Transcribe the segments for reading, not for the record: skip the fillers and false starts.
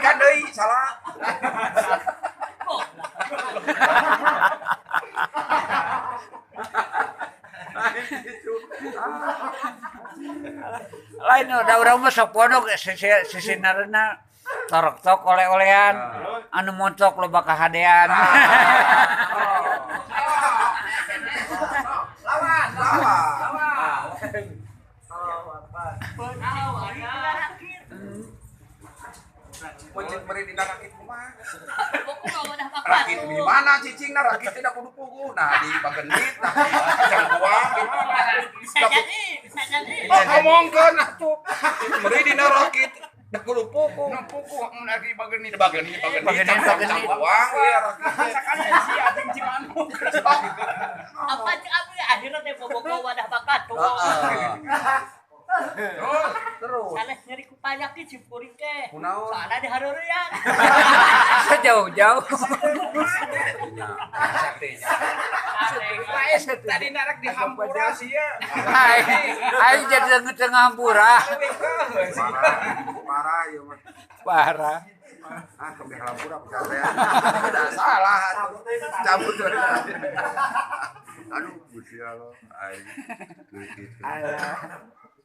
Balikan deui salah. Lain udah urang mah sok pondok sisinarna torok-tok oleh-olehan anu montok loba kahadean. Lawan, lawan. Mencit beri dina rakit kumaha? Rakit di mana cicingna rakit tidak kudu puguh. Nah di Bagenit, nah di Cangkuang, di mana? Bisa jadi, bisa jadi. Oh, ngomongkeun atuh. Beri dina rakit da kudu puguh. Nu puguh mun ari Bagenit. Bagenit, Bagenit, Cangkuang ya rakit. Sakana si ating Cimanuk. Apa cik abi akhirnya teh bobogo wadah bakat tuh. Terus. Sanes nyeri ku panyakit si kuring teh. Kunaon? Soalna di hareureuyan. Sejauh-jauh. Tadi narak di hampura sia. Aing jadi tengah hampura. Parah ieu mah. Parah. Ah, tong di hampura bisa teh. Udah salah atuh. Cabut. Aduh, Gusti Allah. Aing gitu.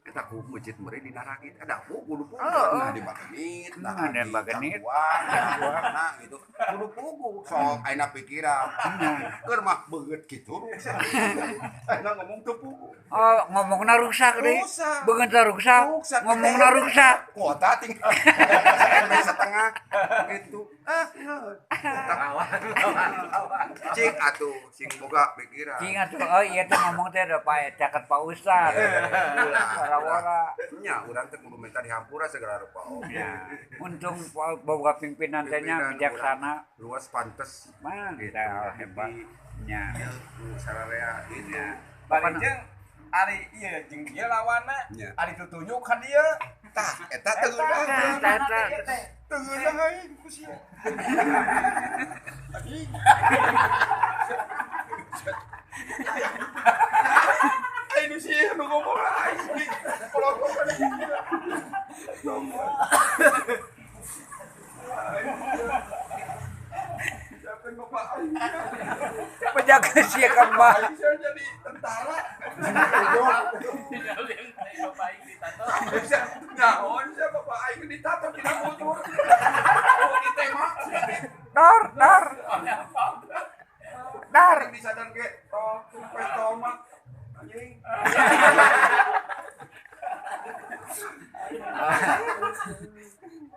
Kita ku masjid meri dina rakit ada kudu pugu nah di Bagenit nah di Bagenit nah gitu kudu pugu sok ayeuna pikiran keur mah beungeut kitu rusak ayeuna ngomong teu pugu. Oh, ngomongna rusak deui. Beungeutna rusak, ngomongna rusak. Kuota tinggal setengah gitu. Ah, cing atuh sing boga pikiran. Cing atuh oh iya teh ngomong teh da Pak caket Pak Ustad. Wara-wara. Nya urang teh kudu minta dihampura segala rupa oge. Untung boga pimpinan teh nya bijaksana, luas pantes. Mantap hebat. Nya. Sararea gitu. Bari jeung ari ieu jeung ieu lawanna, ari tutunjuk ka dieu. Tah eta teu ngeunah. Teu ngeunah aing ku sia. Anjing. Aing sia nu ngomong aing di kolokokan. Bapak aing. Penjaga sia ka mah. Aing sia jadi tentara. Nyaon sia bapak aing ditato dina bujur. Oh ditembak. Dar dar. Dar disadar ge oh tomat anjing.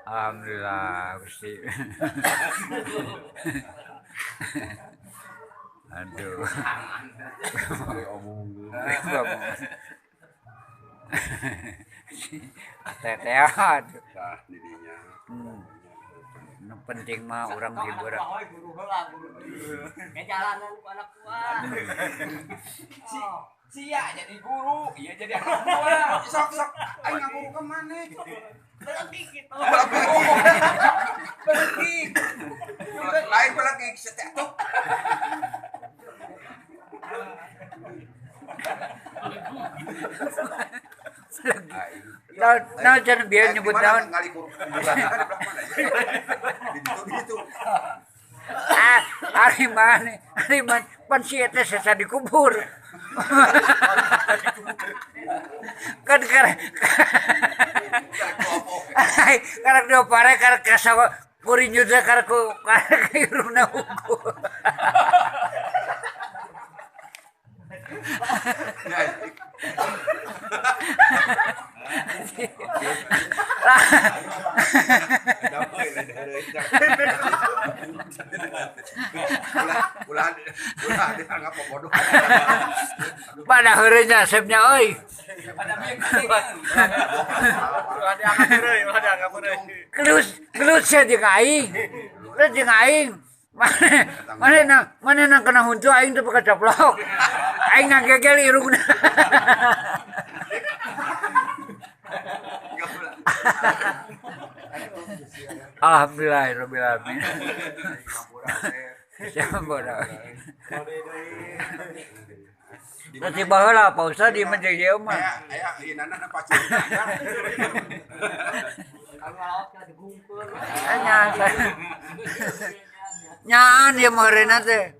Alhamdulillah Gusti. Aduh. Teteh aduh. Tah didinya. Nu penting mah urang hiburan. Guru heula guru. Ngejalanan ku anak buah. Sia jadi guru, iya jadi anak buah. Sok-sok aing ngaguru ka maneh. Belengkik gitu. Belengkik. Lain belengkik setek tuh. Nah, jangan biar nyebut daun. Ngali kuburan kan di belah mana ya? Di ditu. Ah, ari maneh, ari maneh pan si eta sesa dikubur. Kan karek dua pare karek kasawa kurinyu teh karek karek irungna hukum. Ulah dianggap bodoh. Pada heureunya asepnya euy. Ulah dianggap heureuy, ulah dianggap heureuy. Kelus, kelus sia jeung aing. Kelus jeung aing. Mana nang kena huntu aing teu kacoplok. Aing ngagegel irungna. Alhamdulillahirabbil alamin. Siapa bodoh. Nanti baheula Pak Ustad di menjadi ieu mah. Aya ieu nana pacul. Kalau laot ka digungkeun. Nya Nyaan ieu meureunna teh.